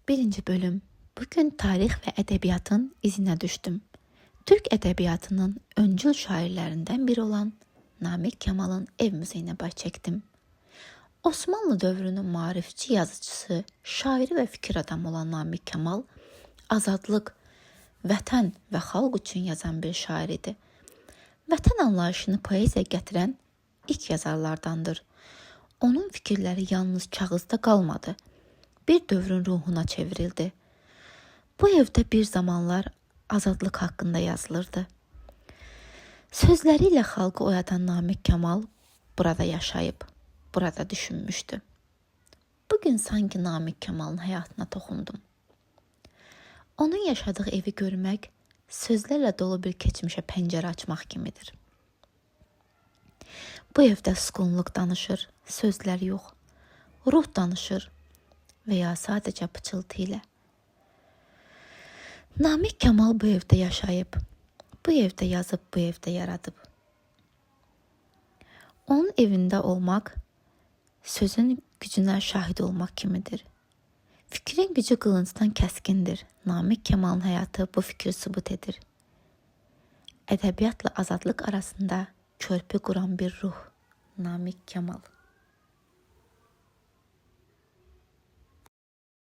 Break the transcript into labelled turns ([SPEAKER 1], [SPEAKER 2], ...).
[SPEAKER 1] Birinci bölüm. Bugün tarix və ədəbiyyatın izinə düşdüm. Türk ədəbiyyatının öncül şairlərindən biri olan Namiq Kemalın ev muzeyinə baş çəkdim. Osmanlı dövrünün maarifçi yazıçısı, şairi və fikir adamı olan Namiq Kemal azadlıq, vətən və xalq üçün yazan bir şair idi. Vətən anlayışını poeziyaya gətirən ilk yazarlardandır. Onun fikirləri yalnız kağızda qalmadı. Bir dövrün ruhuna çevrildi. Bu evdə bir zamanlar azadlıq haqqında yazılırdı. Sözləri ilə xalqı oyadan Namiq Kemal burada yaşayıb, burada düşünmüşdü. Bugün sanki Namiq Kemalın həyatına toxundum. Onun yaşadığı evi görmək sözlərlə dolu bir keçmişə pəncərə açmaq kimidir. Bu evdə susqunluq danışır, sözlər yox. Ruh danışır və ya sadəcə pıçıltı ilə. Namiq Kemal bu evdə yaşayıb, bu evdə yazıb, bu evdə yaradıb. Onun evində olmaq sözün gücünə şahid olmaq kimidir. Fikrin gücü qılıncdan kəskindir. Namiq Kemalın həyatı bu fikri sübut edir. Ədəbiyyatla azadlıq arasında körpü quran bir ruh. Namiq Kemal.